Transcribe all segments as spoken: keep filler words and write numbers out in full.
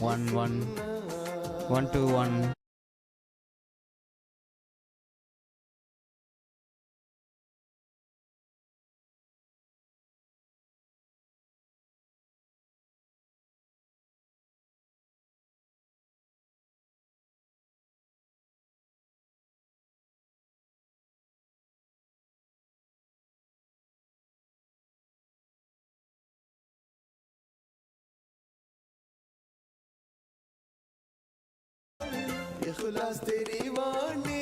One, one, one, two, one. އިޚްލާޞްތެރިވާނެ،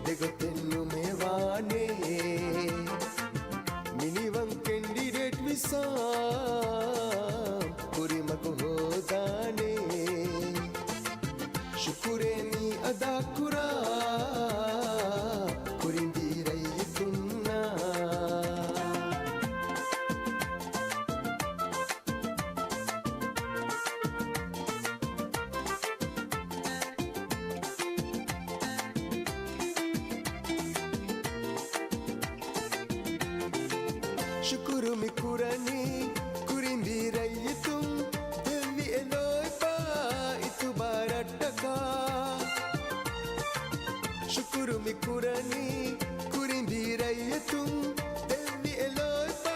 ދެގޮތެއް ނުމެވާނެ. މިނިވަން ކެންޑިޑޭޓް ވިސާ ކުރިމަގު ހޯދާނެ. ޝުކުރޭ މި އަދާކުރާ ކުރިނބި ރައްޔިތުންނަށް. ޝުކުރު މި ކުރަނީ ކުރިނބި ރައްޔިތުން ދެއްވި އެލޯތްބާ އިތުބާރަށްޓަކާ. ޝުކުރު މި ކުރަނީ ކުރިނބި ރައްޔިތުން ދެއްވި އެލޯތްބާ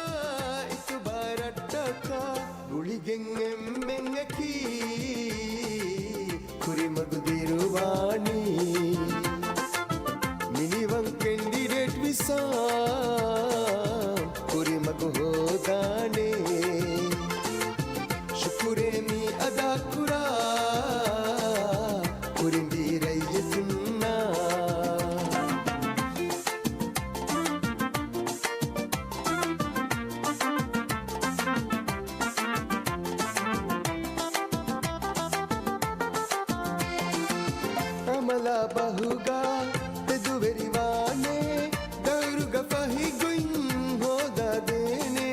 އިތުބާރަށްޓަކާ. ގުޅިގެން އެންމެން އެކީ ކުރިމަގު ދިރުވާނީ. މިނިވަން ކެންޑިޑޭޓް ވިސާ ކުރިމަގު ހޯދާނެ. ޝުކުރޭ މި އަދާކުރާ ކުރިނބި ރައްޔިތުންނަށް. އަމަލާ ބަހުގަ ތެދުވެރިވާނެ، ދައުރުގަ ފަހި ގޮތް ހޯދާދޭނެ.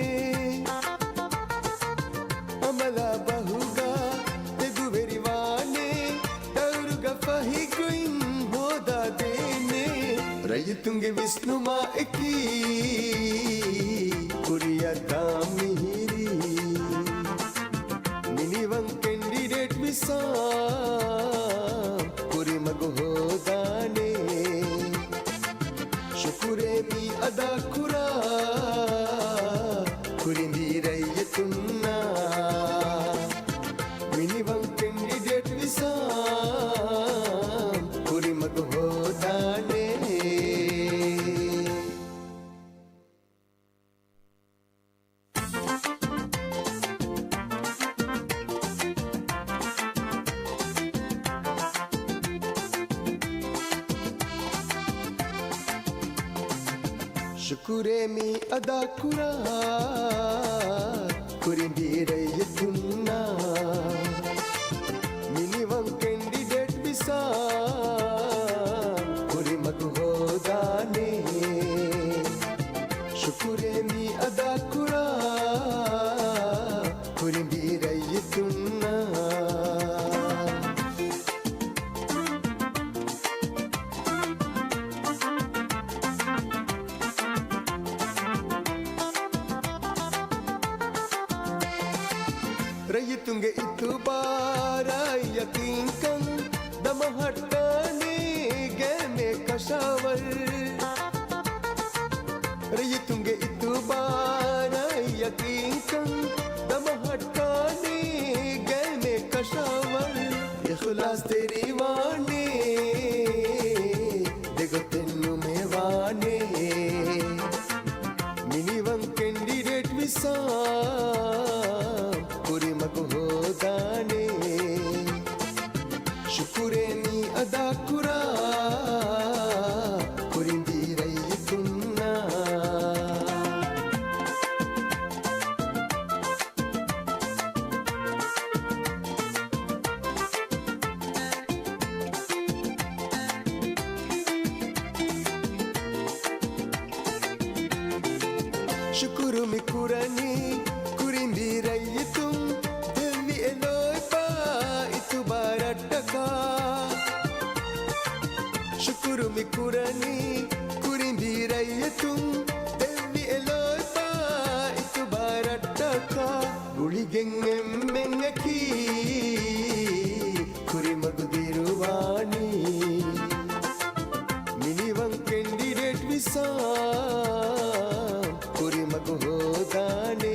އަމަލާ ބަހުގަ ތެދުވެރިވާނެ، ދައުރުގަ ފަހި ގޮތް ހޯދާދޭނެ. ރައްޔިތުންގެ ވިސްނުމާ އެކީ ކުރިއަށް ދާން މިހިރީ. މިނިވަން ކެންޑިޑޭޓް ވިސާ ކުރިމަގު ހޯދާނެ. ޝުކުރޭ މި އަދާކުރާ ކުރިނބި ރައްޔިތުންނަށް. މިނިވަން ކެންޑިޑޭޓް ވިސާ ކުރިމަގު ހޯދާނެ. ޝުކުރޭ މި އަދާކުރާ ކުރިނބި ރައްޔިތުންނަށް. މިނިވަން ކެންޑިޑޭޓް ވިސާ ކުރިމަގު ހޯދާނެ. ޝުކުރޭ މި އަދާކުރާ ކުރިނބި ރައްޔިތުންނަށް. ރައްޔިތުންގެ އިތުބާރާއި ޔަޤީންކަން ދަމަހައްޓާނީ ގޭމެއް ކަށަވަރު. ރައްޔިތުންގެ އިތުބާރާއި ޔަޤީންކަން ދަމަހައްޓާނީ ގޭމެއް ކަށަވަރު. އިޚްލާޞްތެރިވާނެ، ދެގޮތެއް ނުމެވާނެ. މިނިވަން ކެންޑިޑޭޓް ވިސާ ކުރިމަގު ހޯދާނެ. ޝުކުރޭ މި އަދާކުރާ ކުރިނބި ރައްޔިތުންނަށް. ޝުކުރު މި ކުރަނީ ކުރިނބި ރައްޔިތުން ދެއްވި އެލޯތްބާ އިތުބާރަށްޓަކާ. އެންމެން އެކީ ކުރިމަގު ދިރުވާނީ. މިނިވަން ކެންޑިޑޭޓް ވިސާ ކުރިމަގު ހޯދާނެ.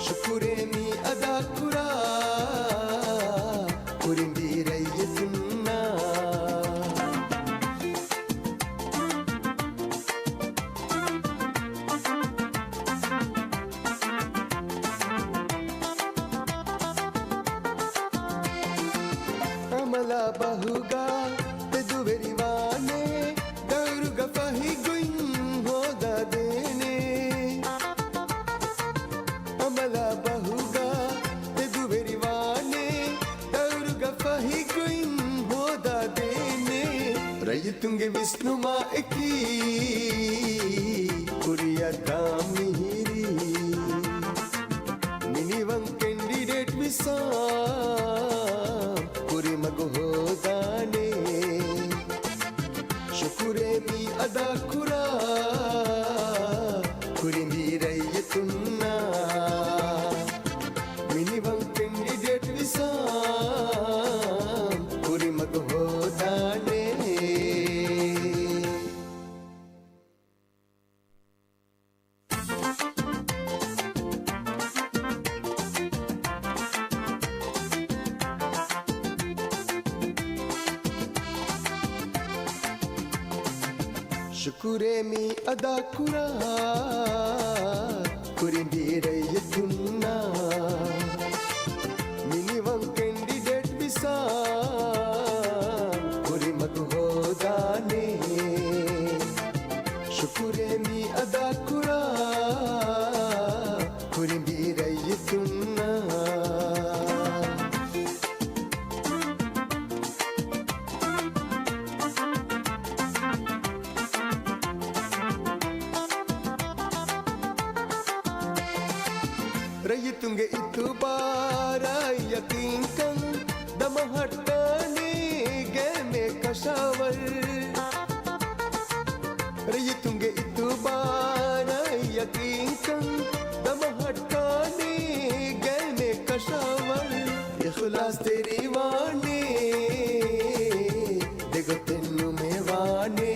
ޝުކުރޭ މި އަދާކުރާ ކުރިނބީ ރައްޔިތުންނާ. އަމަލާ ބަހުގަ ތެދުވެރިވާނެ، ދައުރުގަ ފަހި ގޮތް ހޯދާދޭނެ. އަމަލާ ބަހުގަ ތެދުވެރިވާނެ، ދައުރުގަ ފަހި ގޮތް ހޯދާދޭނެ. ރައްޔިތުންގެ ވިސްނުމާ އެކީ ކުރިއަށް ދާ މިހިރީ. މިނިވަން ކެންޑިޑޭޓް ވިސާ ކުރިމަގު ހޯދާނެ. ޝުކުރޭ މި އަދާކުރާ ކުރިނބީ ރައްޔިތުންނާ. މިނިވަން ކެންޑިޑޭޓް ވިސާ ކުރިމަގު ހޯދާނެ. ޝުކުރޭ މި އަދާކުރާ ކުރިނބީ ރައްޔިތުންނާ. މިނިވަން ކެންޑިޑޭޓް ވިސާ ކުރިމަގު ހޯދާނެ. ޝުކުރޭ މި އަދާކުރާ ކުރިނބީ ރައްޔިތުންނާ. ރައްޔިތުންގެ އިތުބާރާއި ޔަޤީންކަން ދަމަހައްޓާނީ ގޭމެއް ކަށަވަރު. ރައްޔިތުންގެ އިތުބާރާއި ޔަޤީންކަން ދަމަހައްޓާނީ ގޭމެއް ކަށަވަރު. އިޚްލާޞްތެރިވާނީ ދެގޮތެއް ނުމެވާނޭ.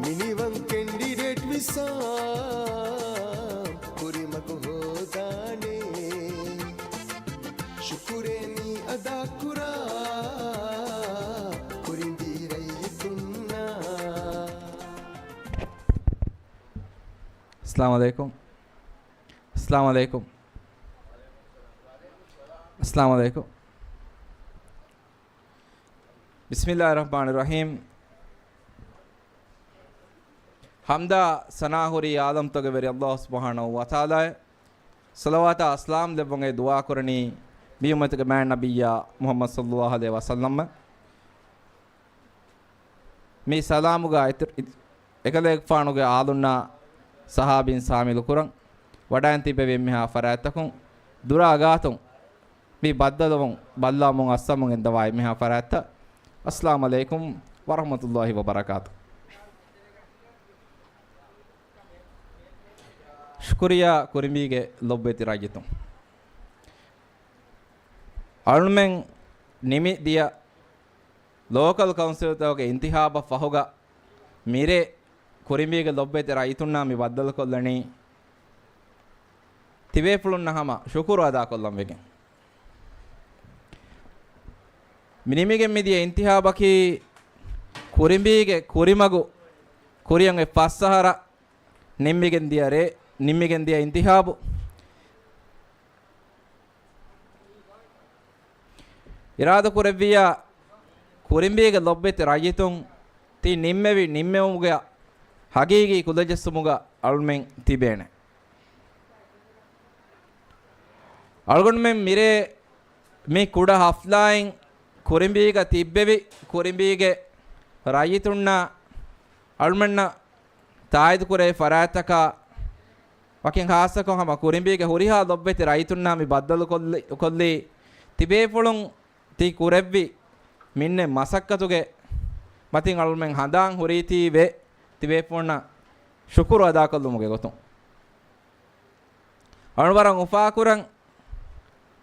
މިނިވަން ކެންޑިޑޭޓް ވިސާ ކުރިމަގު ހޯދާނެ. ޝުކުރޭ މި އަދާކުރާ ކުރިނބީ ރައްޔިތުންނާ. އައްސަލާމު ޢަލައިކުމް. އައްސަލާމު ޢަލައިކުމް. އައްސަލާމު ޢަލައިކުމް. ބިސްމިއްލާހި ރަޙްމާނި ރަޙީމް. ޙަމްދާ ސަނާ ހުރީ ޢާލަމްތަކުގެ ވެރި ﷲ ސުބްޙާނަހޫ ވަތަޢާލާއަށް. ޞަލަވާތާ ސަލާމް ލެއްވުން އެ ދުޢާ ކުރަނީ މި އުއްމަތުގެ މާތް ނަބިއްޔާ މުޙައްމަދު ޞައްލައްލާހު ޢަލައިހި ވަސައްލަމަށް. މި ސަލާމުގަ އިތުރު، އި، އެކަލޭގެފާނުގެ އާލުންނާ ޞަޙާބީން ޝާމިލު ކުރަން ވަޑައިން ތިއްބެވި އެންމެހާ ފަރާތްތަކުން ދުރާ ގާތުން މި ބައްދަލުވުން ބައްލަވަމުން އައްސަމުން އެންދަވާ އެންމެހާ ފަރާތްތައް. އައްސަލާމު ޢަލައިކުމް ވަރަޙްމަތުﷲި ވަބަރަކާތު. ޝުކުރިއްޔާ ކުރިނބީގެ ލޮބުވެތި ރައްޔިތުން. އަޅުމެން ނިމި ދިޔަ ލޯކަލް ކައުންސިލްތަކުގެ އިންތިޚާބަށް ފަހުގަ މިރޭ ކުރިނބީގެ ލޮބުވެތި ރައްޔިތުންނާ މި ބައްދަލުކޮށްލަނީ ތިބޭފުޅުންނަށް ހަމަ ޝުކުރު އަދާކޮށްލަން ވެގެން. މި ނިމިގެން މިދިޔަ އިންތިޚާބަކީ ކުރިނބީގެ ކުރިމަގު ކުރިއަށް އޮތް ފަސް އަހަރަށް ނިންމިގެން ދިޔަ ރޭ، ނިންމިގެން ދިޔަ އިންތިޚާބު. އިރާދަކުރެއްވިއްޔާ، ކުރިނބީގެ ލޮބުވެތި ރައްޔިތުން ތި ނިންމެވި ނިންމެވުމުގެ ހަގީގީ ކުލަޖެއްސުމުގަ އަޅުމެން ތިބޭނެ. އަޅުގަނޑުމެން މިރޭ މި ކުޑަ ހަފްލާއިން ކުރިނބީގަ ތިއްބެވި ކުރިނބީގެ ރައްޔިތުންނާ އަޅުމެންނަށް ތާއީދުކުރެވި ފަރާތްތަކާ ވަކިން ޚާއްޞަކޮށް ހަމަ ކުރިނބީގެ ހުރިހާ ލޮބުވެތި ރައްޔިތުންނާ މި ބައްދަލުކޮށްލި، ކޮށްލީ ތިބޭފުޅުން ތި ކުރެއްވި މިންނެ މަސައްކަތުގެ މަތިން އަޅުމެން ހަނދާން ހުރީތީވެ ތިބޭފުޅުންނަށް ޝުކުރު އަދާކޮށްލުމުގެ ގޮތުން. އަޅު ވަރަށް އުފާކުރަން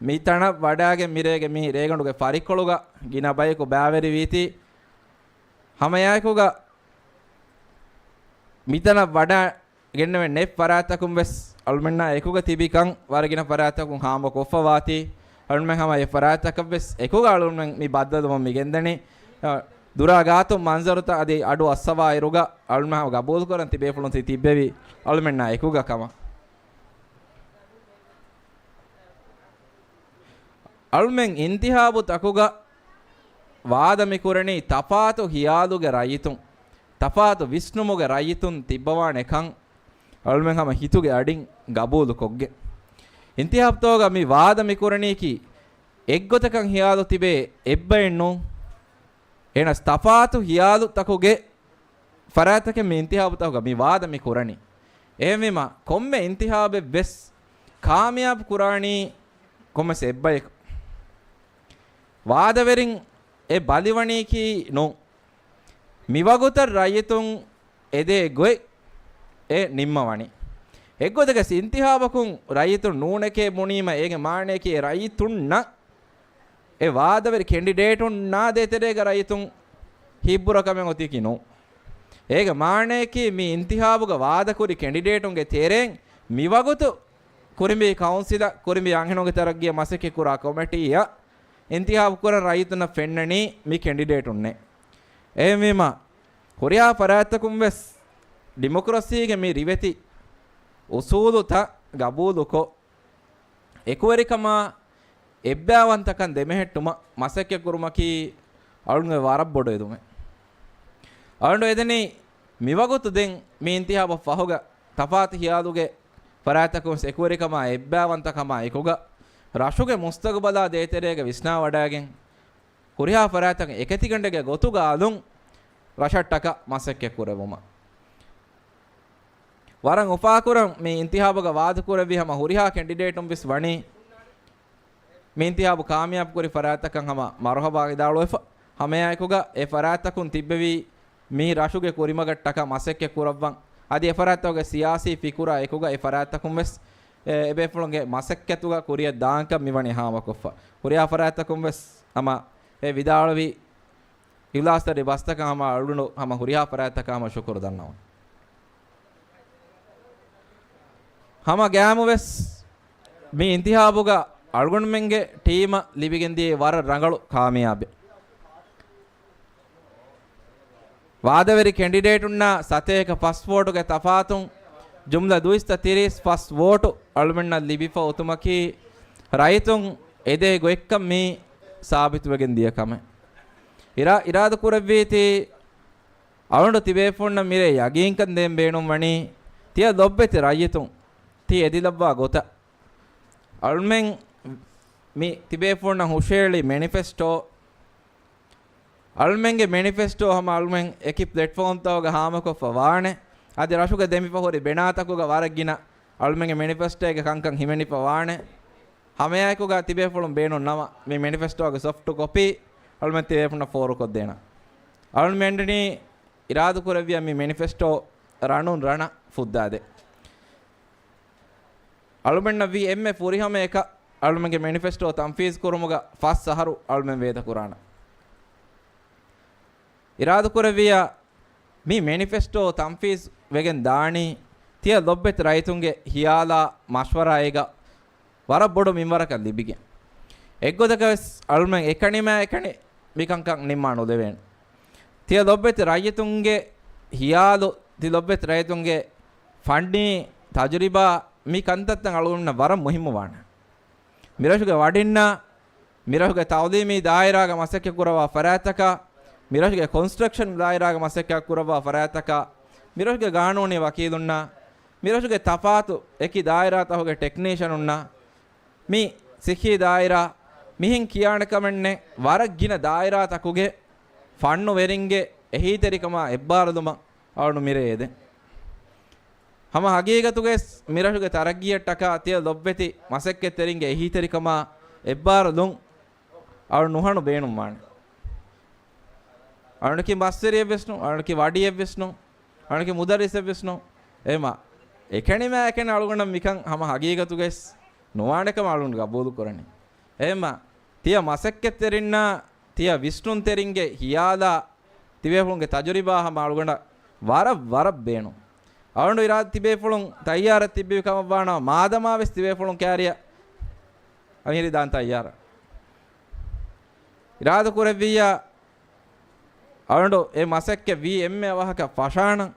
މި ތަނަށް ވަޑާގެން މިރޭގެ މި ރޭގަނޑުގެ ފަރިއްކޮޅުގަ ގިނަ ބަޔަކު ބައިވެރިވީތީ. ހަމައެއާއެކުގަ މިތަނަށް ވަޑާ ގެންނެވެން ނެތް ފަރާތްތަކުން ވެސް އަޅުމެންނާ އެކުގަ ތިބިކަން ވަރަށް ގިނަ ފަރާތްތަކުން ހާމަކޮށްފަވާތީ. އަޅުމެން ހަމަ އެ ފަރާތްތަކަށް ވެސް އެކުގަ އަޅުމެން މި ބައްދަލުވަމުން މި ގެންދަނީ. އަ، ދުރާ ގާތުން މަންޒަރުތައް އަދި އަޑު އައްސަވާއިރުގަ އަޅުމެން ހަމަ ގަބޫލުކުރަން ތިބޭފުޅުން ތި ތިއްބެވީ އަޅުމެންނާ އެކުގަ ކަމަށް. އަޅުމެން އިންތިހާބުތަކުގަ ވާދަ މިކުރަނީ ތަފާތު ހިޔާލުގެ ރައްޔިތުން، ތަފާތު ވިސްނުމުގެ ރައްޔިތުން ތިއްބަވާނެ ކަން އަޅުމެން ހަމަ ހިތުގެ އަޑިން ގަބޫލުކޮށްގެން. އިންތިހާބުތަކުގަ މި ވާދަ މިކުރަނީކީ އެއްގޮތަކަށް ހިޔާލު ތިބޭ އެއްބައެއް ނޫން. އެހެނަސް ތަފާތު ހިޔާލުތަކުގެ ފަރާތްތަކެއް މި އިންތިހާބުތަކުގަ މި ވާދަ މި ކުރަނީ. އެހެންވީމަ، ކޮންމެ އިންތިހާބެއް ވެސް ކާމިޔާބު ކުރާނީ ކޮންމެސް އެއްބަޔަކު. ވާދަވެރިން އެ ބަލިވަނީކީ ނޫން. މިވަގުތަށް ރައްޔިތުން އެދޭ ގޮތް އެ ނިންމަވަނީ. އެއްގޮތަކަސް އިންތިހާބަކުން ރައްޔިތުން ނޫނެކޭ ބުނީމަ އޭގެ މާނަޔަކީ އެ ރައްޔިތުންނަށް އެ ވާދަވެރި ކެނޑިޑޭޓުންނާ ދޭތެރޭގަ ރައްޔިތުން ހިތްބުރަކަމެއް އޮތީކީ ނޫން. އޭގެ މާނަޔަކީ މި އިންތިހާބުގަ ވާދަކުރި ކެނޑިޑޭޓުންގެ ތެރެއިން މިވަގުތު ކުރިނބީ ކައުންސިލަށް ކުރިނބީ އަންހެނުންގެ ތަރައްގީއަށް މަސައްކަތްކުރާ ކޮމެޓީއަށް އިންތިހާބު ކުރަން ރައްޔިތުންނަށް ފެންނަނީ މި ކެނޑިޑޭޓުންނޭ. އެހެންވީމަ، ހުރިހާ ފަރާތްތަކުން ވެސް ޑިމޮކްރަސީގެ މި ރިވެތި އުސޫލުތައް ގަބޫލުކޮށް، އެކުވެރިކަމާ އެއްބައިވަންތަކަން ދެމެހެއްޓުމަށް މަސައްކަތް ކުރުމަކީ އަޅުގަނޑުގެ ވަރަށް ބޮޑު އެދުމެއް. އަޅުގަނޑު އެދެނީ މިވަގުތު ދެން މި އިންތިހާބަށް ފަހުގަ ތަފާތު ހިޔާލުގެ ފަރާތްތަކުން ވެސް އެކުވެރިކަމާ އެއްބައިވަންތަކަމާ އެކުގަ ރަށުގެ މުސްތަގުބަލާ ދޭތެރޭގަ ވިސްނާވަޑައިގެން، ހުރިހާ ފަރާތަކުން އެކެތިގަނޑެއްގެ ގޮތުގަ އަލުން ރަށަށްޓަކާ މަސައްކަތް ކުރެވުމަށް. ވަރަށް އުފާކުރަން މި އިންތިހާބުގަ ވާދަކުރެއްވި ހަމަ ހުރިހާ ކެނޑިޑޭޓުން ވެސް ވަނީ މި އިންތިހާބު ކާމިޔާބު ކުރި ފަރާތްތަކަށް ހަމަ މަރުހަބާ ވިދާޅުވެފަ. ހަމައެއާއެކުގަ އެ ފަރާތްތަކުން ތިއްބެވީ މި ރަށުގެ ކުރިމަގަށްޓަކާ މަސައްކަތް ކުރައްވަން. އަދި އެ ފަރާތްތަކުގެ ސިޔާސީ ފިކުރާ އެކުގަ އެ ފަރާތްތަކުން ވެސް އެ، އެބޭފުޅުންގެ މަސައްކަތުގަ ކުރިއަށް ދާންކަން މިވަނީ ހާމަކޮށްފަ. ހުރިހާ ފަރާތްތަކުން ވެސް ހަމަ އެ ވިދާޅުވި އިޚްލާޞްތެރި ބަސްތަކަށް ހަމަ އަޅުގަނޑު ހަމަ ހުރިހާ ފަރާތްތަކަށް ހަމަ ޝުކުރު ދަންނަވަން. ހަމަ ގައިމުވެސް މި އިންތިހާބުގަ އަޅުގަނޑުމެންގެ ޓީމަށް ލިބިގެންދިޔަ ވަރަށް ރަނގަޅު ކާމިޔާބެއް. ވާދަވެރި ކެނޑިޑޭޓުންނާ ސަތޭކަ ފަސް ވޯޓުގެ ތަފާތުން ޖުމްލަ ދުއިސައްތަ ތިރީސް ފަސް ވޯޓު އަޅުމެންނަށް ލިބިފަ އޮތުމަކީ ރައްޔިތުން އެދޭ ގޮތްކަން މީ ސާބިތުވެގެން ދިޔަ ކަމެއް. އިރާ-، އިރާދަ ކުރެއްވީތީ އަޅުގަނޑު ތިބޭފުޅުންނަށް މިރޭ ޔަގީންކަން ދޭން ބޭނުންވަނީ، ތިޔަ ލޮބުވެތި ރައްޔިތުން ތި އެދިލައްވާ ގޮތަށް. އަޅުމެން މި ތިބޭފުޅުންނަށް ހުށައެޅި މެނިފެސްޓޯ، އަޅުމެންގެ މެނިފެސްޓޯ ހަމަ އަޅުމެން އެކި ޕްލެޓްފޯމްތަކުގަ ހާމަކޮށްފަ ވާނެ. އަދި ރަށުގަ ދެމިފަ ހުރި ބެނާތަކުގަ ވަރަށް ގިނަ އަޅުމެންގެ މެނިފެސްޓޯގެ ކަންކަން ހިމެނިފަ ވާނެ. ހަމައެއާއެކުގަ ތިބޭފުޅުން ބޭނުން ނަމަ، މި މެނިފެސްޓޯގެ ސޮފްޓް ކޮޕީ އަޅުމެން ތިބޭފުޅުންނަށް ފޯރުކޮށްދޭނަން. އަޅުމެން އެންޑަނީ އިރާދަކުރެއްވިޔާ މި މެނިފެސްޓޯ ރަނުން ރަނަށް ފުއްދާދޭ. އަޅުމެންނަށް ވީ އެންމެ ފުރިހަމަ އެކަށް އަޅުމެންގެ މެނިފެސްޓޯ ތަންފީޒް ކުރުމުގަ ފަސް އަހަރު އަޅުމެން ވޭދަކުރާނަން. އިރާދަކުރެއްވިޔާ މި މެނިފެސްޓޯ ތަންފީޒް ވެގެން ދާނީ ތިޔަ ލޮބުވެތި ރައްޔިތުންގެ ހިޔާލާ މަޝްވަރާއިގަ ވަރަށް ބޮޑު މިންވަރަކަށް ލިބިގެން. އެއްގޮތަކަށް ވެސް އަޅުމެން އެކަނިމާ އެކަނި މިކަންކަން ނިންމާ ނުލެވޭނެ. ތިޔަ ލޮބުވެތި ރައްޔިތުންގެ ހިޔާލު، ތި ލޮބުވެތި ރައްޔިތުންގެ ފަންނީ ތަޖުރިބާ މި ކަންތައްތައް އަޅުގަނޑުމެންނަށް ވަރަށް މުހިއްމުވާނެ. މިރަށުގެ ވަޑިންނާ، މިރަށުގެ ތައުލީމީ ދާއިރާގަ މަސައްކަތް ކުރައްވާ ފަރާތްތަކާ، މިރަށުގެ ކޮންސްޓްރަކްޝަން ދާއިރާގަ މަސައްކަތް ކުރައްވާ ފަރާތްތަކާ، މިރަށުގެ ގާނޫނީ ވަކީލުންނާ، މިރަށުގެ ތަފާތު އެކި ދާއިރާތަކުގެ ޓެކްނީޝަނުންނާ، މި ސިއްހީ ދާއިރާ، މިހެން ކިޔާނެ ކަމެއް ނެތް، ވަރަށް ގިނަ ދާއިރާތަކުގެ ފަންނުވެރިންގެ އެހީތެރިކަމާ އެއްބާރުލުމަށް އަޅު މިރޭ އެދެން. ހަމަ ހަގީގަތުގައި މިރަށުގެ ތަރައްގީއަށްޓަކާ ތިޔަ ލޮބުވެތި މަސައްކަތްތެރިންގެ އެހީތެރިކަމާ އެއްބާރުލުން އަޅު ނުހަނު ބޭނުންވާނެ. އަޅުންނަކީ މަސްވެރިއެއްވެސް ނޫން، އަޅުންނަކީ ވަޑިއެއްވެސް ނޫން، އަޅުންނަކީ މުދައްރިސެއްވެސް ނޫން. އެހެމަ އެކަނިމާއެކަނި އަޅުގަނޑަށް މިކަން ހަމަ ހަގީގަތުގައިސް ނުވާނެކަމަށް އަޅުގަނޑު ގަބޫލު ކުރަނީ. އެހެންމަ ތިޔަ މަސައްކަތްތެރިންނާ ތިޔަ ވިސްނުންތެރިންގެ ހިޔާލާ ތިބޭފުޅުންގެ ތަޖުރިބާ ހަމަ އަޅުގަނޑަށް ވަރަށް ވަރަށް ބޭނުން. އަޅުގަނޑު އިރާދަ ތިބޭފުޅުން ތައްޔާރަށް ތިއްބެވި ކަމަށްވާނަމަ މާދަމާވެސް ތިބޭފުޅުން ކާރިއަށް އަމިހިރި ދާން ތައްޔާރަށް. އިރާދަ ކުރެއްވިއްޔާ އަޅުގަނޑު އެ މަސައްކަތް ވީ އެންމެ އަވަހަކަށް ފަށާނަން.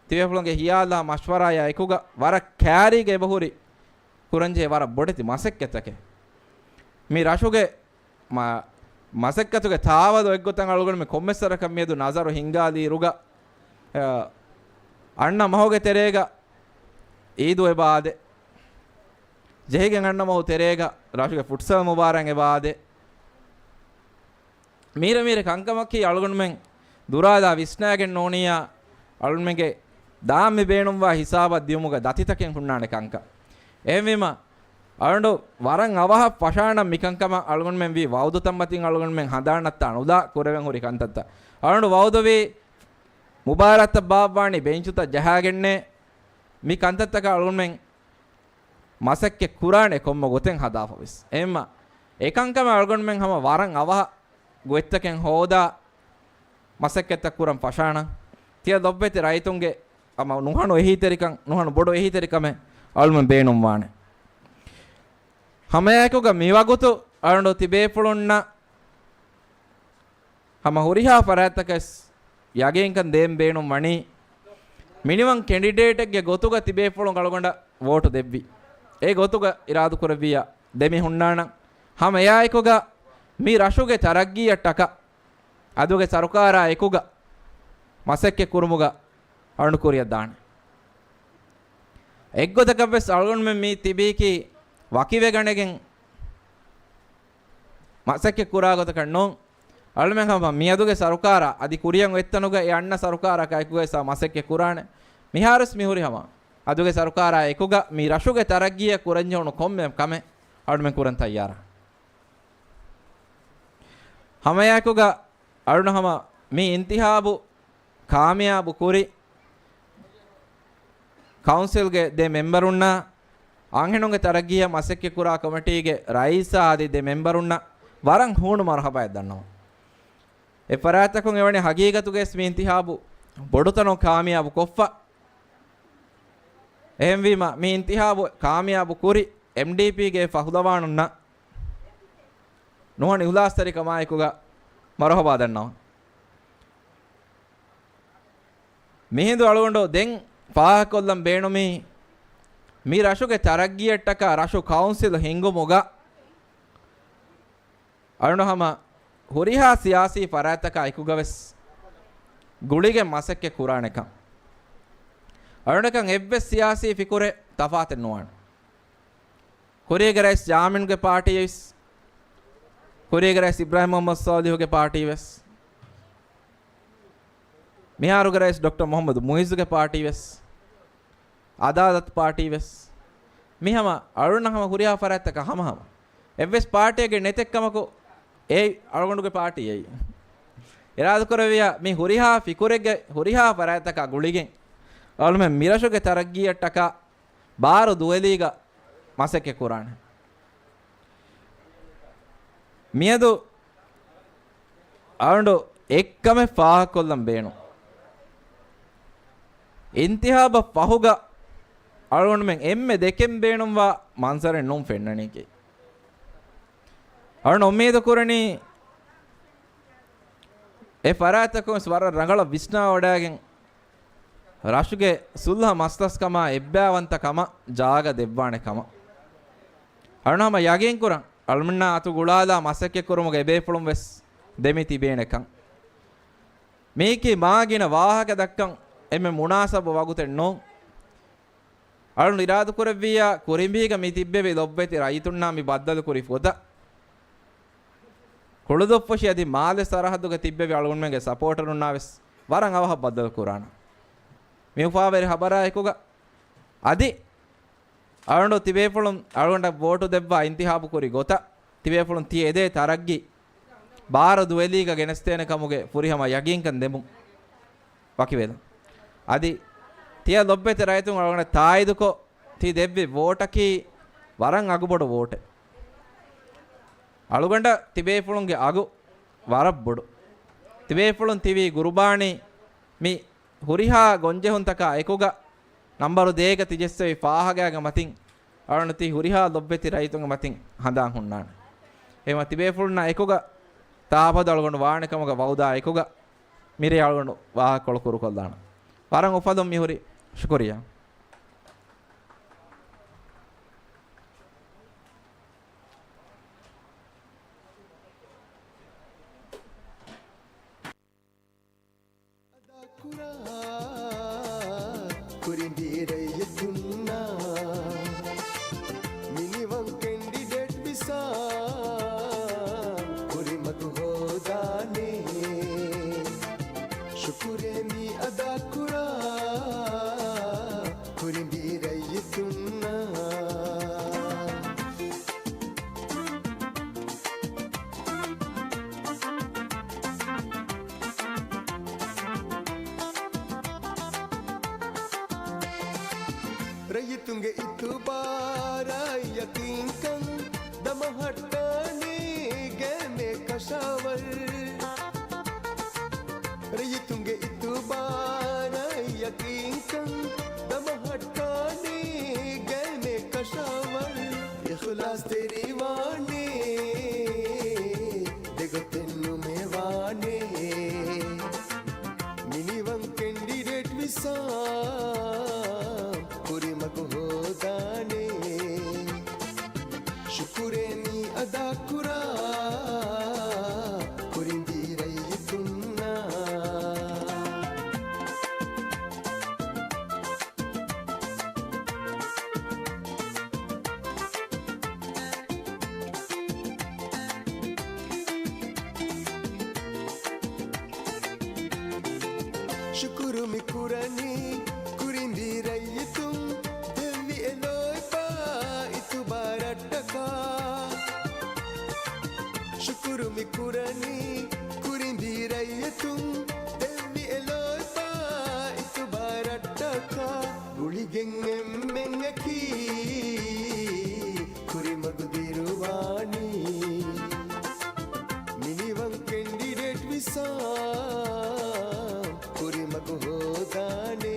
ތިބޭފުޅުންގެ ހިޔާލާ މަޝްވަރާޔާ އެކުގަ ވަރަށް ކާރީގަ އެބަހުރި ކުރަންޖެހޭ ވަރަށް ބޮޑެތި މަސައްކަތްތަކެއް. މި ރަށުގެ މަ-، މަސައްކަތުގެ ތާވަލު އެއްގޮތަށް އަޅުގަނޑު މި ކޮންމެސްވަރަކަށް މިއަދު ނަޒަރު ހިންގާލިއިރުގަ، އަ، އަންނަ މަހުގެ ތެރޭގަ އީދު އެބަ އާދޭ. ޖެހިގެން އަންނަ މަހު ތެރޭގަ ރަށުގެ ފުޓްސަލް މުބާރާތް އެބަ އާދޭ. މީރަ މީރަ ކަންކަމަކީ އަޅުގަނޑުމެން ދުރާލާ ވިސްނާގެން ނޫނިއްޔާ، އަޅުގަނޑުމެންގެ ދާން މި ބޭނުންވާ ހިސާބަށް ދިޔުމުގަ ދަތިތަކެއް ހުންނާނެ ކަންކަން. އެހެންވީމަ، އަޅުގަނޑު ވަރަށް އަވަހަށް ފަށާނަން މިކަންކަމަށް އަޅުގަނޑުމެން ވީ ވައުދުތައް މަތިން އަޅުގަނޑުމެން ހަނދާން ނައްތާ ނުލާ ކުރެވެން ހުރި ކަންތައްތައް. އަޅުގަނޑު ވައުދުވީ މުބާރާތްތައް ބާއްވާނީ ބެންޗުތައް ޖަހާގެންނޭ. މި ކަންތައްތަކަށް އަޅުގަނޑުމެން މަސައްކަތް ކުރާނެ ކޮންމެ ގޮތެއް ހަދާފަވެސް. އެހެންމަ އެކަންކަމަށް އަޅުގަނޑުމެން ހަމަ ވަރަށް އަވަހަށް ގޮތްތަކެއް ހޯދާ މަސައްކަތްތައް ކުރަން ފަށާނަން. ތިޔަ ލޮބުވެތި ރައްޔިތުންގެ ހަމަ ނުހަނު އެހީތެރިކަން، ނުހަނު ބޮޑު އެހީތެރިކަމެއް އަޅުމެން ބޭނުންވާނެ. ހަމައެކުގަ މިވަގުތު އަޅުގަނޑު ތިބޭފުޅުންނަށް ހަމަ ހުރިހާ ފަރާތްތަކަސް ޔަގީންކަން ދޭން ބޭނުން ވަނީ، މިނިވަން ކެނޑިޑޭޓެއްގެ ގޮތުގަ ތިބޭފުޅުން އަޅުގަނޑަށް ވޯޓު ދެއްވި. އެ ގޮތުގަ އިރާދު ކުރެއްވިއްޔާ ދެމި ހުންނާނަން. ހަމަ އެއާއެކުގަ މި ރަށުގެ ތަރައްގީއަށްޓަކާ އަދުގެ ސަރުކާރާ އެކުގަ މަސައްކަތް ކުރުމުގަ އަޅުން ކުރިއަށް ދާނެ. އެއްގޮތަކަށްވެސް އަޅުގަނޑުމެން މި ތިބީކީ ވަކިވެގަނެގެން މަސައްކަތް ކުރާ ގޮތަކަށް ނޫން. އަޅުމެން ހަމަ މިއަދުގެ ސަރުކާރާ އަދި ކުރިއަށް އޮތްތަނުގަ އެ އަންނަ ސަރުކާރަކާ އެކުގައި ސާ މަސައްކަތް ކުރާނެ. މިހާރުވެސް މިހުރި ހަމަ އަދުގެ ސަރުކާރާ އެކުގަ މި ރަށުގެ ތަރައްގީއަށް ކުރަންޖެހުނު ކޮންމެ ކަމެއް އަޅުމެން ކުރަން ތައްޔާރަ. ހަމައެކުގަ އަޅުން ހަމަ މި އިންތިހާބު ކާމިޔާބު ކުރި ކައުންސިލްގެ ދެ މެމްބަރުންނާ، އަންހެނުންގެ ތަރައްގީއަށް މަސައްކަތް ކުރާ ކޮމިޓީގެ ރައީސާ އަދި ދެ މެމްބަރުންނަށް ވަރަށް ހޫނު މަރުހަބާއެއް ދަންނަވަން. އެ ފަރާތްތަކުން އެވަނީ ހަގީގަތުގައި މި އިންތިހާބު ބޮޑުތަނުން ކާމިޔާބު ކޮށްފަ. އެހެންވީމަ، މި އިންތިހާބު ކާމިޔާބު ކުރި އެމްޑީޕީގެ ފަހުލަވާނުންނަށް ނުހަނު އިހުލާސްތެރިކަމާއެކުގަ މަރުހަބާ ދަންނަވަން. މިހިނދު އަޅުގަނޑު ދެން ފާހަގަކޮށްލަން ބޭނުމީ، މި ރަށުގެ ތަރައްގީއަށްޓަކާ ރަށު ކައުންސިލް ހިންގުމުގަ އަޅުން ހަމަ ހުރިހާ ސިޔާސީ ފަރާތްތަކާ އެކުގަވެސް ގުޅިގެން މަސައްކަތް ކުރާނެކަން. އަޅުންނަކަށް އެއްވެސް ސިޔާސީ ފިކުރެއް ތަފާތެއް ނުވާނެ. ކުރީގެ ރައީސް ޔާމީންގެ ޕާޓީވެސް، ކުރީގެ ރައީސް އިބްރާހިމް މުހައްމަދު ސޯލިހުގެ ޕާޓީވެސް، މިހާރުގެ ރައީސް ޑޮކްޓަރ މުހައްމަދު މުއިއްޒުގެ ޕާޓީވެސް، އަދާލަތު ޕާޓީވެސް، މި ހަމަ އަޅުންނަށް ހަމަ ހުރިހާ ފަރާތްތަކަށް ހަމަހަމަ. އެއްވެސް ޕާޓީއެއްގެ ނެތެއްކަމަކު އެއީ އަޅުގަނޑުގެ ޕާޓީ އެއީ. އިރާދަކުރެއްވިއްޔާ މި ހުރިހާ ފިކުރެއްގެ ހުރިހާ ފަރާތްތަކާ ގުޅިގެން އަޅުމެން މިރަށުގެ ތަރައްގީއަށްޓަކާ ބާރު ދުވެލީގަ މަސައްކަތް ކުރާނެ. މިއަދު އަޅުގަނޑު އެއްކަމެއް ފާހަގަކޮށްލަން ބޭނުން. އިންތިހާބަށް ފަހުގަ އަޅުގަނޑުމެން އެންމެ ދެކެން ބޭނުންވާ މަންޒަރެއް ނޫން ފެންނަނީކީ. އަޅުގަނޑު އުއްމީދު ކުރަނީ އެ ފަރާތްތަކުން ވެސް ވަރަށް ރަނގަޅަށް ވިސްނާވަޑައިގެން، ރަށުގެ ސުލްހަ މަސްލަސްކަމާ އެއްބައިވަންތަކަމަށް ޖާގަ ދެއްވާނެ ކަމަށް. އަޅުން ހަމަ ޔަގީންކުރަން، އަޅުމެންނާ އަތު ގުޅާލާ މަސައްކަތްކުރުމުގެ އެބޭފުޅުން ވެސް ދެމި ތިބޭނެކަން. މީކީ މާ ގިނަ ވާހަކަ ދައްކަން އެންމެ މުނާސަބު ވަގުތެއް ނޫން. އަޅުން އިރާދަކުރެއްވިއްޔާ ކުރިނބީގަ މި ތިއްބެވި ލޮބުވެތި ރައްޔިތުންނާ މި ބައްދަލުކުރި ފޮތަށް ކުޅުދުއްފުށި އަދި މާލެ ސަރަހައްދުގަ ތިއްބެވި އަޅުގަނޑުމެންގެ ސަޕޯޓަރުންނާ ވެސް ވަރަށް އަވަހަށް ބައްދަލު ކުރާނަން. މި އުފާވެރި ހަބަރާ އެކުގަ އަދި އަޅުގަނޑު ތިބޭފުޅުން އަޅުގަނޑަށް ވޯޓު ދެއްވާ އިންތިހާބު ކުރި ގޮތަށް ތިބޭފުޅުން ތިޔަ އެދޭ ތަރައްގީ ބާރު ދުވެލީގަ ގެނެސްދޭނެ ކަމުގެ ފުރިހަމަ ޔަގީންކަން ދެމުން ވަކިވެލަން. އަދި ތިޔަ ލޮބްވެތި ރައްޔިތުން އަޅުގަނޑަށް ތާއީދުކޮށް، ތި ދެއްވި ވޯޓަކީ ވަރަށް އަގުބޮޑު ވޯޓެއް. އަޅުގަނޑަށް ތިބޭފުޅުންގެ އަގު ވަރަށް ބޮޑު. ތިބޭފުޅުން ތިވީ ގުރުބާނީ މި ހުރިހާ ގޮންޖެހުންތަކާ އެކުގަ، ނަމްބަރު ދޭގަ ތި ޖެއްސެވި ފާހަގައިގެ މަތިން އަޅުގަނޑު ތި ހުރިހާ ލޮބްވެތި ރައްޔިތުންގެ މަތިން ހަނދާން ހުންނާނެ. އެހެންވީމަ ތިބޭފުޅުންނާ އެކުގަ ތާފަދަ އަޅުގަނޑު ވާނެ ކަމުގަ ވައުދާ އެކުގަ މިރޭ އަޅުގަނޑު ވާހަކަކޮޅު ކުރުކޮށްލާނަން. ވަރަށް އުފަލުން މިހުރި. ޝުކުރިއްޔާ. ކުރާ ކުރިނބި ރައްޔިތުންނާ މިނިވަން ކެންޑިޑޭޓް ވިސާ ކުރިމަގު ހޯދާނެ. ޝުކުރޭ މި އަދާ ކުރާ ކުރިނބި ރައްޔިތުންނާ. ރައްޔިތުންގެ އިތުބާރާއި ޔަޤީންކަން ދަމަހައްޓާނީ ގޭމޭ ކަށަވަރު. ރައްޔިތުންގެ އިތުބާރާއި ޔަޤީންކަން ދަމަހައްޓާނީ ގޭމޭ ކަށަވަރު. އިޚްލާޞްތެރިވާނީ ދެގޮތެއް ނުމެވާނެ. މިނިވަން ކެންޑިޑޭޓް ވިސާ ކުރިމަގު ހޯދާނެ. ޝުކުރޭ މި އަދާ ކުރާ ކުރިނބި ރައްޔިތުންނާ. ޝުކުރު މި ކުރަނީ ކުރިނބި ރައްޔިތުން ދެއްވި އެ ލޯތްބާ އިތުބާރަށްޓަކާ. ޝުކުރު މި ކުރަނީ ކުރިނބި ރައްޔިތުން ދެއްވި އެ ލޯތްބާ އިތުބާރަށްޓަކާ. ގުޅިގެން އެންމެން އެކީ ކުރިމަގު ދިރުވާނީ. މިނިވަން ކެންޑިޑޭޓް ވިސާ ކުރިމަގު ހޯދާނެ.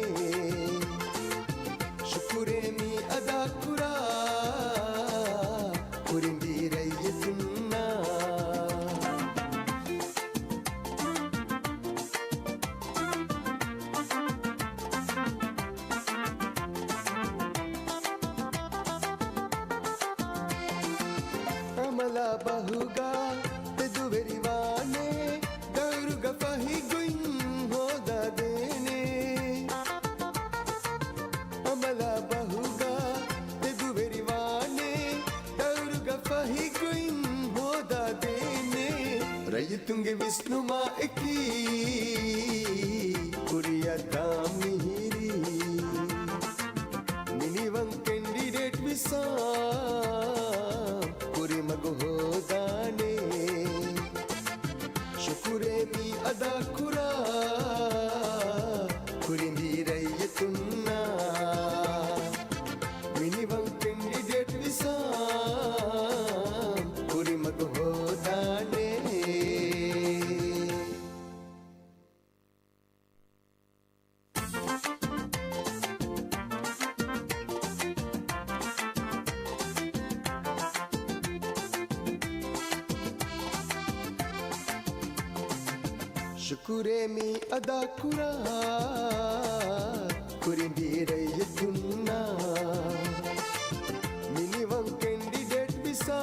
ޝުކުރޭ މި އަދާ ކުރާ ކުރިނބި ރައްޔިތުންނާ. އަމަލާ ބަހުގަ ތެދުވެރިވާނެ، ދައުރުގަ ފަހި ގޮތް ހޯދާދޭނެ. އަމަލާ ބަހުގަ ތެދުވެރިވާނެ، ދައުރުގަ ފަހި ގޮތް ހޯދާދޭނެ. ރައްޔިތުންގެ ވިސްނުމާ އެކީ ކުރިއަށް ދާ މިހިރީ. މިނިވަން ކެންޑިޑޭޓް ވިސާ ކުރިމަގު ހޯދާނެ. ޝުކުރޭ މި އަދާ ކުރާ ކުރިނބި ރައްޔިތުންނާ. މިނިވަން ކެންޑިޑޭޓް ވިސާ ކުރިމަގު ހޯދާނެ. ޝުކުރޭ މި އަދާ ކުރާ ކުރިނބި ރައްޔިތުންނާ. މިނިވަން ކެންޑިޑޭޓް ވިސާ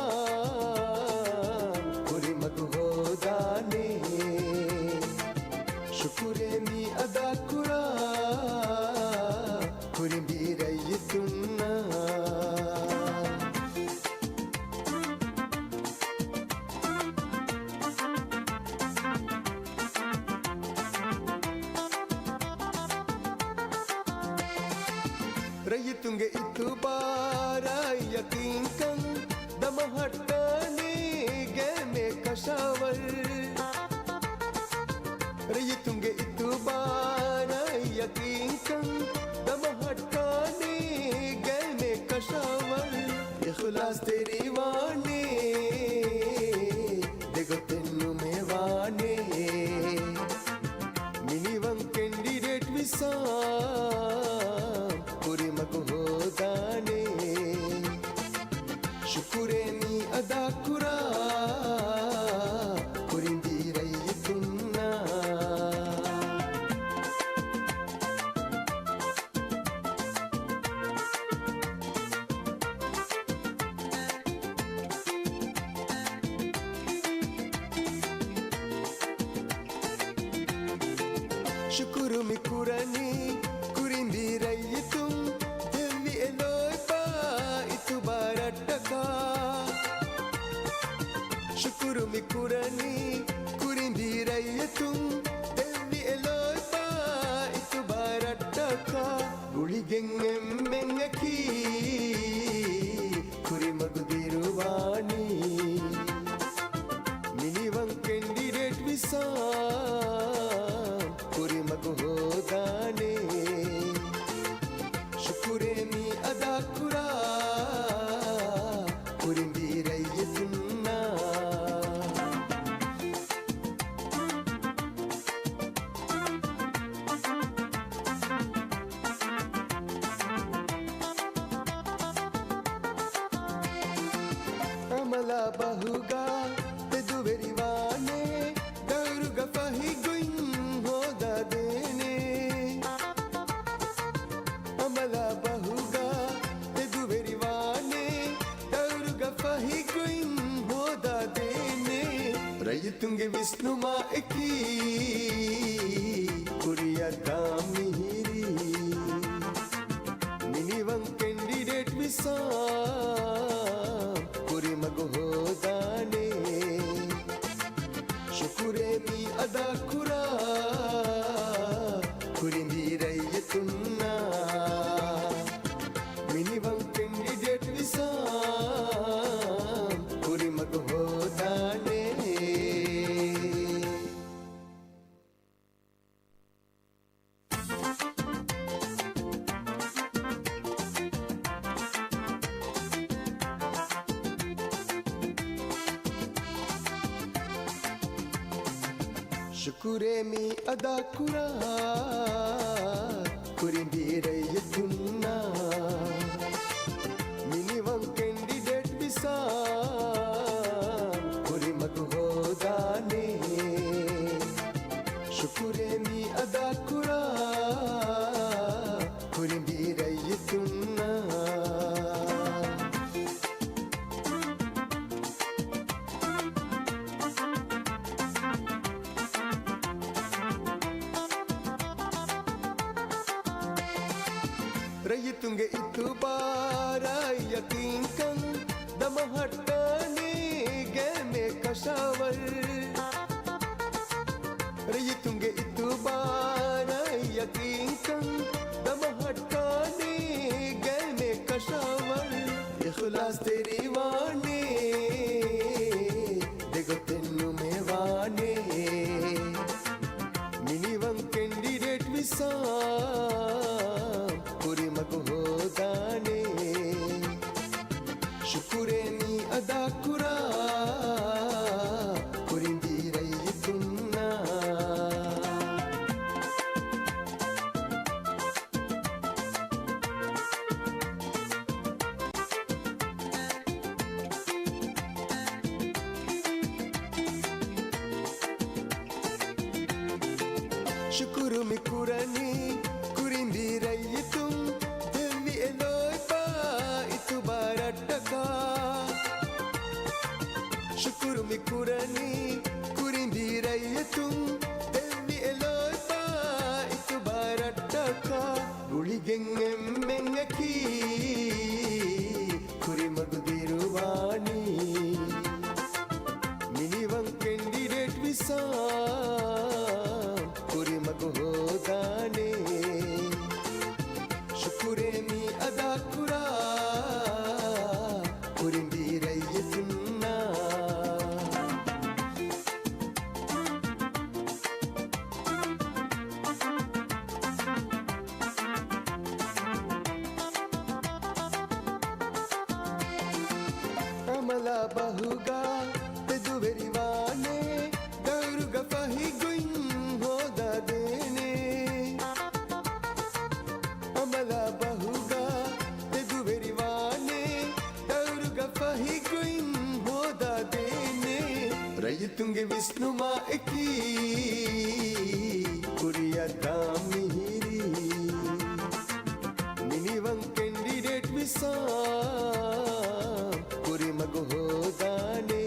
ކުރިމަގު ހޯދާނެ. ޝުކުރޭ މި އަދާ ކުރާ ކުރިނބި ރައްޔިތުންނާ. ރައްޔިތުންގެ އިތުބާރާއި ޔަޤީންކަން ދަމަހައްޓާނީ ގޭމޭ ކަށަވަރު. ރައްޔިތުންގެ އިތުބާރާއި ޔަޤީންކަން ތެރިވާނެ، ދެގޮތެއް ނުމެވާނެ. މިނިވަން ކެންޑިޑޭޓް ވިސާމް ކުރިމަގު ހޯދާނެ. ޝުކުރޭ މި އަދާކުރާ ކުރިނބި ރައްޔިތުންނަށް. ޝުކުރު މި ކުރަނީ ކުރިނބި ރައްޔިތުން ދެއްވި އެ ލޯތްބާ އިތުބާރަށްޓަކާ. ޝުކުރު މި ކުރަނީ ކުރިނބި ރައްޔިތުން ދެއްވި އެ ލޯތްބާ އިތުބާރަށްޓަކާ. ގުޅިގެން އެންމެން އެކީ ކުރިމަގު ދިރުވާނީ. މިނިވަން ކެންޑިޑޭޓް ވިސާމް ކުރިމަގު ހޯދާނެ. ޝުކުރޭ މި އަދާކުރާ ކުރިނބި ރައްޔިތުންނަށް. އަމަލާ ބަހުގަ ތެދުވެރިވާނެ، ދައުރުގަ ފަހި ގޮތް ހޯދާދޭނެ. އަމަލާ ބަހުގަ ތެދުވެރިވާނެ، ދައުރުގަ ފަހި ގޮތް ހޯދާދޭނެ. ރައްޔިތުންގެ ވިސްނުމާ އެކީ ކުރިއަށް ދާން މިހިރީ. މިނިވަން ކެންޑިޑޭޓް ވިސާމް ކުރިމަގު ހޯދާނެ. ޝުކުރޭ މި އަދާކުރާ ކުރިނބި ރައްޔިތުންނަށް. މިނިވަން ކެންޑިޑޭޓް ވިސާމް ކުރިމަގު ހޯދާނެ. ޝުކުރޭ މި އަދާކުރާ ކުރިނބި ރައްޔިތުންނަށް. މިނިވަން ކެންޑިޑޭޓް ވިސާމް ކުރިމަގު ހޯދާނެ. ޝުކުރޭ މި އަދާކުރާ ކުރިނބި ރައްޔިތުންނަށް. ރައްޔިތުންގެ އިތުބާރާއި ޔަޤީންކަން ދަމަހައްޓާނީ ގައިމޭ ކަށަވަރު. ރައްޔިތުންގެ އިތުބާރާއި ޔަޤީންކަން ދަމަހައްޓާނީ ގައިމޭ ކަށަވަރު. އިޚްލާޞްތެރިވާނޭ، ދެގޮތެއް ނުމެވާނޭ. މިނިވަން ކެންޑިޑޭޓް ވިސާމް ކުރިމަގު ހޯދާނެ. ޝުކުރޭ މި އަދާކުރާ ކުރިނބި ރައްޔިތުންނަށް. ޝުކުރު މި ކުރަނީ ކުރިނބި ރައްޔިތުން ދެއްވި އެ ލޯތްބާ އިތުބާރަށްޓަކާ. ޝުކުރު މި ކުރަނީ ކުރިނބި ރައްޔިތުން ދެއްވި އެ ލޯތްބާ އިތުބާރަށްޓަކާ. ގުޅިގެން އެންމެން އެކީ ކުރިމަގު ދިރުވާނީ. މިނިވަން ކެންޑިޑޭޓް ވިސާމް ކުރިމަގު ހޯދާނެ. ޝުކުރޭ މި އަދާކުރާ ކުރިނބި ރައްޔިތުންނަށް. އަމަލާ ބަހުގަ ތެދުވެރިވާނެ، ދައުރުގަ ފަހި ގޮތް ހޯދާދޭނެ. އަމަލާ ބަހުގަ ތެދުވެރިވާނެ، ދައުރުގަ ފަހި ގޮތް ހޯދާދޭނެ. ރައްޔިތުންގެ ވިސްނުމާ އެކީ، ކުރިއަށް ދާން މިހިރީ. މިނިވަން ކެންޑިޑޭޓް ވިސާ، ކުރިމަގު ހޯދާނެ.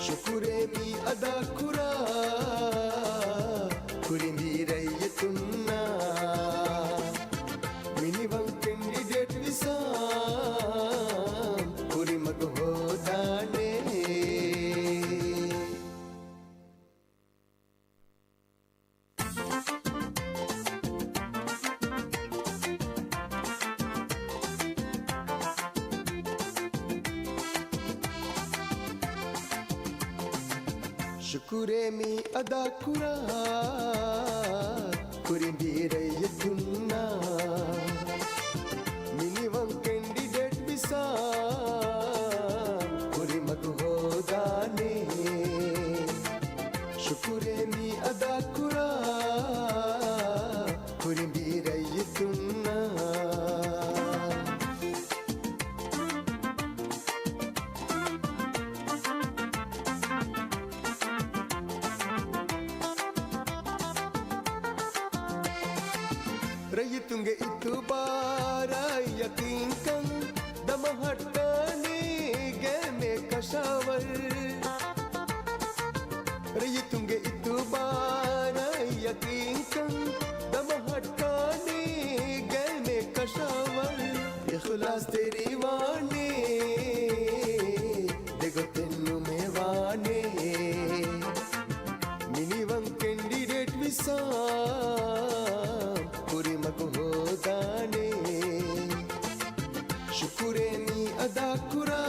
ޝުކުރޭ މި އަދާކުރާ، ކުރިނބީ ރައްޔިތުންނާ. މިނިވަން ކެންޑިޑޭޓް ވިސާ، ކުރިމަގު ހޯދާނެ. ޝުކުރޭ މި އަދާކުރާ، ކުރިނބީ ރައްޔިތުންނާ. މިނިވަން ކެންޑިޑޭޓް ވިސާ، ކުރިމަގު ހޯދާނެ. ޝުކުރޭ މި އަދާކުރާ، ކުރިނބީ ރައްޔިތުންނާ. ރައްޔިތުންގެ އިތުބާރާއި ޔަޤީންކަން ދަމަހައްޓާނީ ގައިމޭ ކަށަވަރު. ރައްޔިތުންގެ އިތުބާރާއި ޔަޤީންކަން ދަމަހައްޓާނީ ގައިމޭ ކަށަވަރު. އިޚްލާޞްތެރިވާނީ ދެގޮތެއް ނުމެވާނޭ. މިނިވަން ކެންޑިޑޭޓް ވިސާ، ކުރިމަގު ހޯދާނެ. ޝުކުރޭ މި އަދާކުރާ،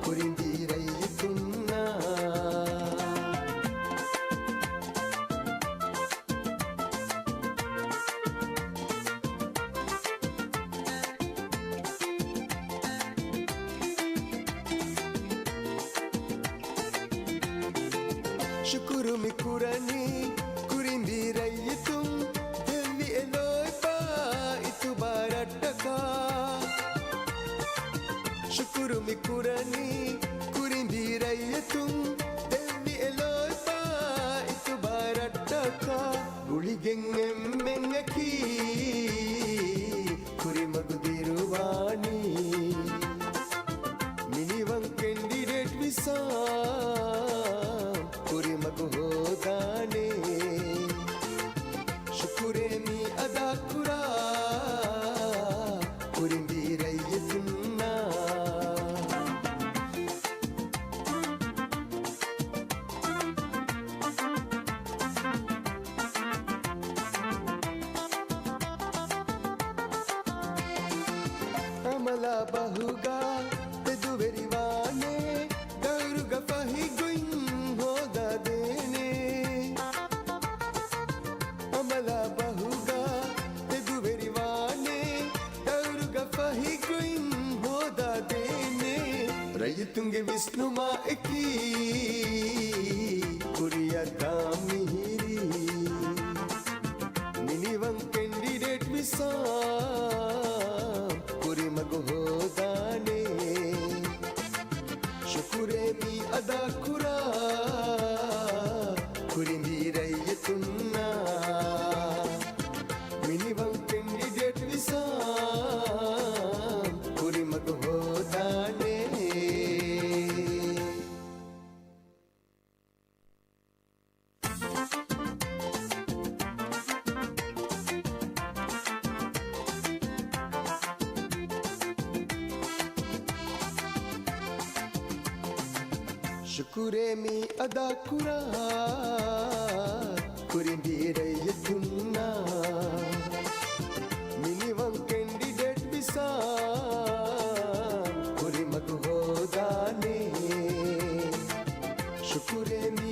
ކުރިނބީ ރައްޔިތުންނާ. ޝުކުރު މި ކުރަނީ، ކުރިނބީ ރައްޔިތުން ދެއްވި އެ ލޯތްބާ އިތުބާރަށްޓަކާ. ޝުކުރު މި ކުރަނީ، ކުރިނބީ ރައްޔިތުން ދެއްވި އެ ލޯތްބާ އިތުބާރަށްޓަކާ. ގުޅިގެން އެންމެން އެކީ، ކުރިމަގު ދިރުވާނީ. މިނިވަން ކެންޑިޑޭޓް ވިސާ، ކުރިމަގު ހޯދާނެ. ޝުކުރޭ މި އަދާކުރާ، ކުރިނބީ ރައްޔިތުންނާ. އަމަލާ ބަހުގަ ތެދުވެރިވާނެ، ދައުރުގަ ފަހި ގޮތް ހޯދާދޭނެ. އަމަލާ ބަހުގަ ތެދުވެރިވާނެ، ދައުރުގަ ފަހި ގޮތް ހޯދާދޭނެ. ރައްޔިތުންގެ ވިސްނުމާ އެކީ، ކުރިއަށް ދާން މިހިރީ. މިނިވަން ކެންޑިޑޭޓް ވިސާ، ކުރިމަގު ހޯދާނެ. ޝުކުރޭ މި އަދާކުރާ، ކުރިނބީ ރައްޔިތުންނާ. މިނިވަން ކެންޑިޑޭޓް ވިސާ، ކުރިމަގު ހޯދާނެ. ޝުކުރޭ މި އަދާކުރާ، ކުރިނބީ ރައްޔިތުންނާ. މިނިވަން ކެންޑިޑޭޓް ވިސާ، ކުރިމަގު ހޯދާނެ. ޝުކުރޭ މި